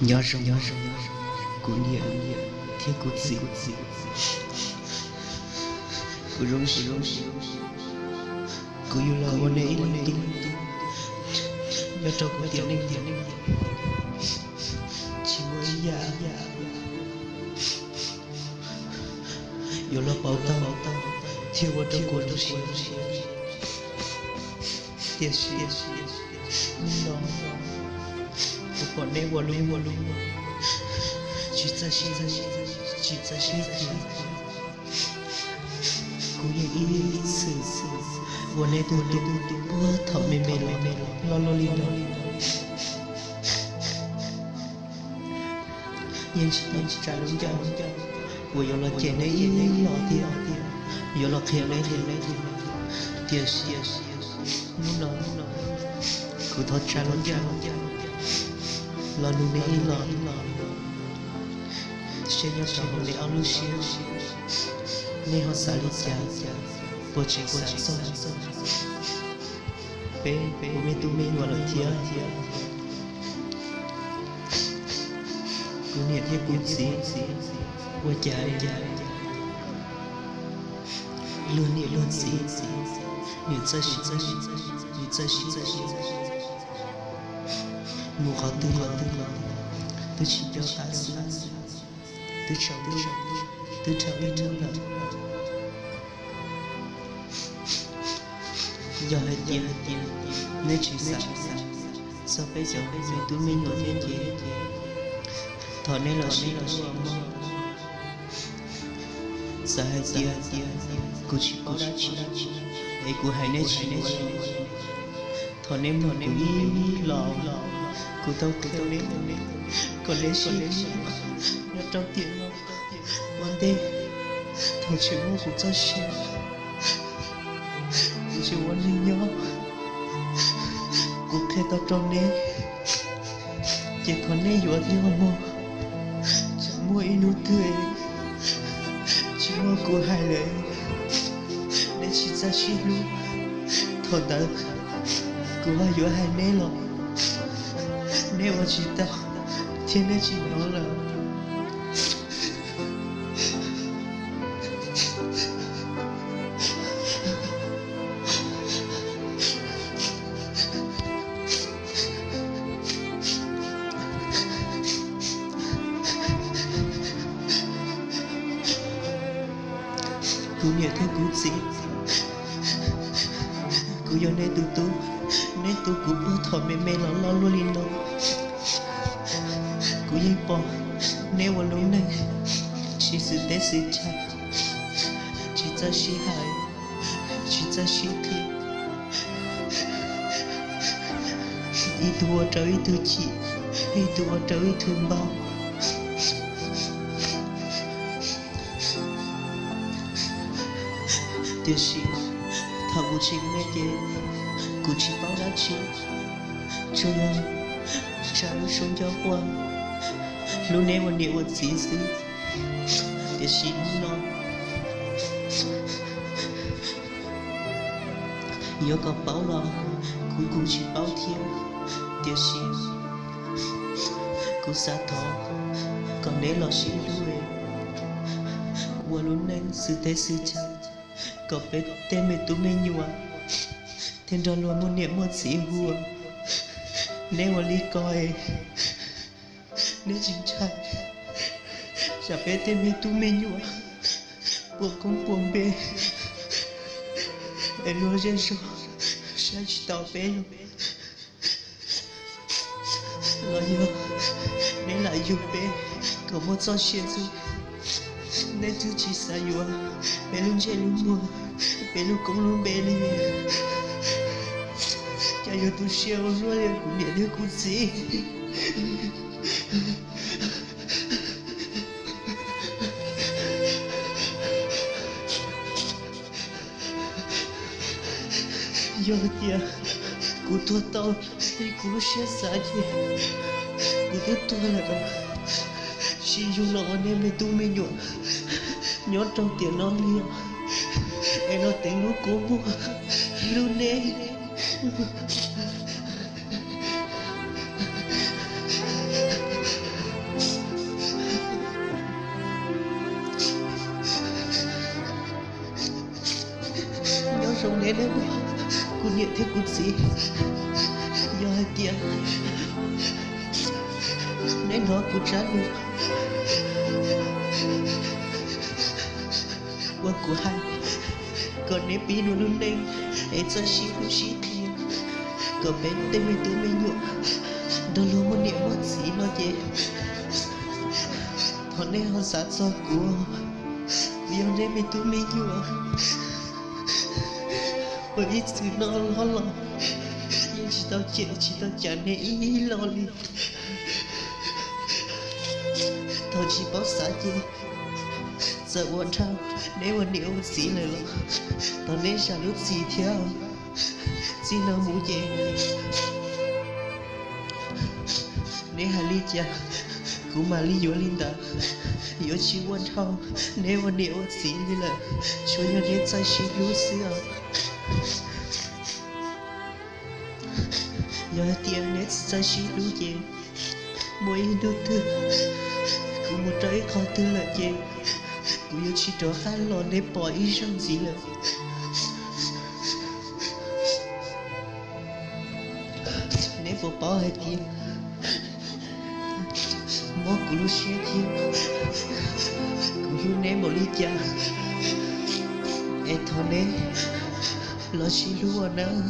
Nyob zoo, kuv niam thiab kuv txiv. Kuv zoo siab, kuv yug los ua nej ib leeg tub nyob rau kuv tiam neej, tsis muaj ib yam yuav los pauv tau thiab ua rau kuv zoo siab. Tiam sis hnub no kuv pom neb ua lub neej tsis txawj sib hlub, tsis txawj sib hlub. Kuv yeej ib txwm ua neb tus tub puag thaum me me los loj luaj li no. Yeej tsis tau tsa lub ncauj uas yuav los cem neb ib los thiab yuav los qhia neb li. Tiam sis hnub no kuv thov tsa lub ncauj los nug neb ib los, seb nyob rau hauv neb ob lub siab, neb ho xav li cas, puas tseem xav txog peb ua me tub me nyuam lawm thiab? Kuv niam thiab kuv txiv, ua cas luag niam luag txiv, niam txawj sib, niam txawj sib, mus qhov twg los twb tsis nco qab xwb, twb tsaus ntuj, twb dhau ib hnub lawm. Yog hais tias neb tsis xav txog peb cov me tub me nyuam thiab ces thov neb los sib hlub mog. Txawm hais tias kuv tsis paub dab tsi es kuv hais neb tsis yuav, thov neb mloog kuv ib los. Kuv tau qhia neb kom neb sib hlub nyob rau tiam no ua ntej, thaum tseem muaj kuv txoj sia, kuv tseem ua neeg nyob. Kuv qhia tau rau neb, ces thov neb yuav thiab mog. Tseem muaj ib hnub twg tsis muaj kuv hais lawm, neb tsis txawj sib hlub, thaum ntawd kuv ho yuav hais neb los neb ua tsis tau thiab neb tsis hnov lawm. Kuv niam thiab kuv txiv, kuv yog neb tus tub, neb tu kuv puag thaum me me los loj luaj li no. Kuv yeej pom neb ua lub neej tsis xwm teb xwm chaw, tsis txawj sib hais, tsis txawj sib qhia, ib tug ua rau ib tug chim, ib tug ua rau ib tug npau. Tiam sis thaum kuv tseem me ces kuv tsis paub dab tsi, tsuas yog tsa lub suab ncauj quaj hlub neb ua niam ua txiv xwb. Tiam sis hnub no yuav kom paub los kuv kuj tsis paub thiab. Tiam sis kuv xav thov kom neb los sib hlub, ua lub neej xwm teb xwm chaw, kom peb tej me tub me nyuam thiaj nrog luag muaj niam muaj txiv hu ua neb ua li ko es neb tsis ntshai, tsam peb tej me tub me nyuam puas koob puas npe es luag zej zog saib tsis taus peb los yog neb lam yug peb kom muaj txoj sia xwb. Neb twb tsis xav yuav peb lub ntsej lub muag, peb lub koob lub npe li. Cas yuav tu siab ua luaj li kuv niam thiab kuv txiv. Yog tias kuv tuag tau li kuv lub siab xav ces kuv twb tuag lawm, tsis yug los ua nej me tub me nyuam nyob rau tiam no li os. Es no teev lub kua muag hlub neb. Zoo neb nawb, kuv niam thiab kuv txiv, yog hais tias neb hnov kuv tsab lus uas kuv hais kom neb pib dua lub neej es txawj sib hlub sib qhia, kom peb tej me tub me nyuam nrog luag muaj niam muaj txiv no ces thov neb ho xav txog kuv, kuv yog neb me tub me nyuam uas ib txwm noj hlob los yeej tsis tau cem tsis tau cam neb ib los li. Thaum tsis paub xav ces txawm ua dhau neb ua niam ua txiv lawm los thov neb zam lub txim thiab. Txij no mus ces neb hais li cas kuv mam li yuav li ntawd, yuav tsis ua dhau neb ua niam ua txiv li lawm, tsuas yog neb txawj sib hlub xwb os. Yog hais tias neb tsis txawj sib hlub ces muaj ib hnub twg kuv mus rau ib qho twg lawm ces kuv yuav tsis rov qab los neb pom ib zaug ntxiv lawm. Neb puas paub hais tias mob kuv lub siab thiab kuv hlub neb npaum li cas, es thov neb los sib hlub nawb,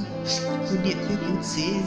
kuv niam thiab kuv txiv.